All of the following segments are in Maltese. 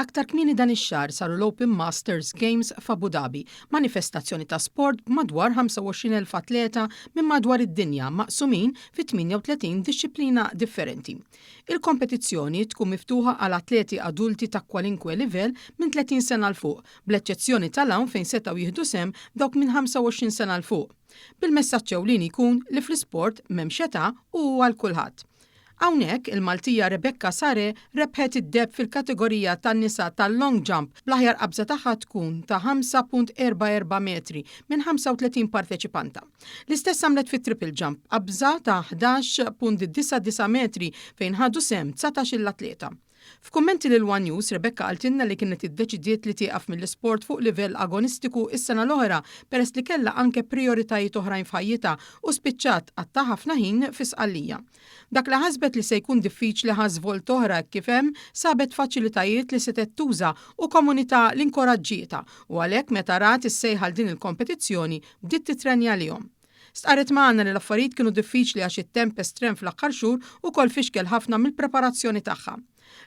Aktar kmieni dan ix-xahar saru l-Open Masters Games f'Abu Dhabi, manifestazzjoni ta' sport b'madwar 25,000 atleta minn madwar id-dinja maqsumin fi 38 dixxiplina differenti. Il-kompetizzjoni tkun miftuħa għal atleti adulti ta' kwalinkwe livell minn 30 sena 'l fuq, bl-eċċezzjoni tal-għawm fejn setgħu jieħdu sehem dawk minn 25 sena 'l fuq. Bil-messaġġ ewlieni jkun li fl-isport m'hemmx età u hu għal kulħadd. Hawnhekk, il-Maltija Rebecca Sare rebħet id-deheb fil-kategorija tan-nisa tal-long jump bl-aħjar qabża tagħha tkun ta' 5.44 metri minn 35 parteċipanta. L-istess għamlet fit-triple jump b'qabża ta' 11.99 metri fejn ħadu sehem 19-il atleta. F'kummenti lil one News, Rebecca qaltilna li kienet iddeċidiet li tieqaf mill-isport fuq livell agonistiku s-sena l-oħra peress li kellha anke prijoritajiet oħrajn f'ħajjitha u spiċċat tqatta' ħafna ħin fi Sqallija. Dak li ħasbet li se jkun diffiċli ħa żvolta oħra hekk kif hemm sabet faċilitajiet li setgħet tuża u komunità li nkoraġġietha u għalhekk meta rat is-sejħa għal din il-kompetizzjoni bdiet titrenja għalihom. Stqarret magħna li l-affarijiet kienu diffiċli għax it-temp estrem fl-aħħar xhur ukoll fixkel ħafna mill-preparazzjoni tagħha.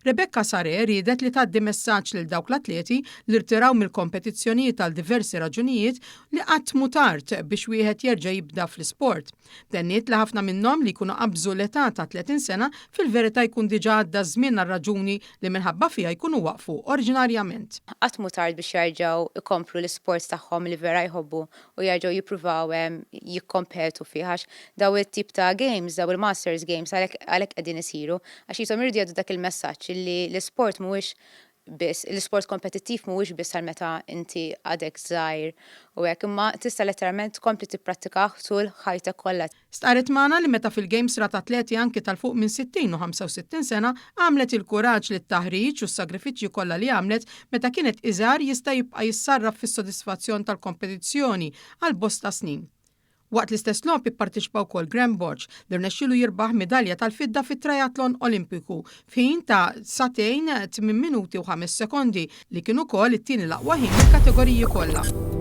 Rebecca Sare riedet li tgħaddi messaġġ lil dawk l-atleti li rtiraw mill-kompetizzjonijiet għal diversi raġunijiet li qatt mhu tard biex wieħed jerġa' jibda fl-isport. Tenniet li ħafna minnhom li jkunu qabżu l-età ta' 30 sena fil-verità jkun diġà għadda ż-żmien għar-raġuni li minħabba fiha jkunu waqfu oriġinarjament. Qatt mhu tard biex jerġgħu jkomplu l-isport tagħhom li vera jħobbu u jerġgħu jippruvaw jikkompetu fih għax daw it-tip ta' games, daw il-Masters Games għalhekk għalhekk qegħdin isiru għax qishom iridu jgħaddu dak il-messaġġ illi l-isport mhuwiex biss, l-isport kompetittiv mhuwiex biss għal meta inti għadek żgħir u hekk, imma tista' letteralment tkompli tipprattikah tul ħajtek kollha. Stqarret magħna li meta fil-Games rat atleti anki ta' 'l fuq minn 60 u 65 sena, għamlet il-kuraġġ li t-taħriġ u s-sagrifiċċji kollha li għamlet meta kienet iżgħar jista' jibqa' jissarraf fis-sodisfazzjon tal-kompetizzjoni għal bosta snin. Waqt l-istess logħob ipparteċipa wkoll Graham Borg li rnexxielu jirbaħ midalja tal-fidda fit-triathlon Olimpiku f'ħin ta' sagħtejn, tmien minuti u ħames sekondi li kien ukoll it-tieni l-aqwa ħin mill-kategoriji kollha.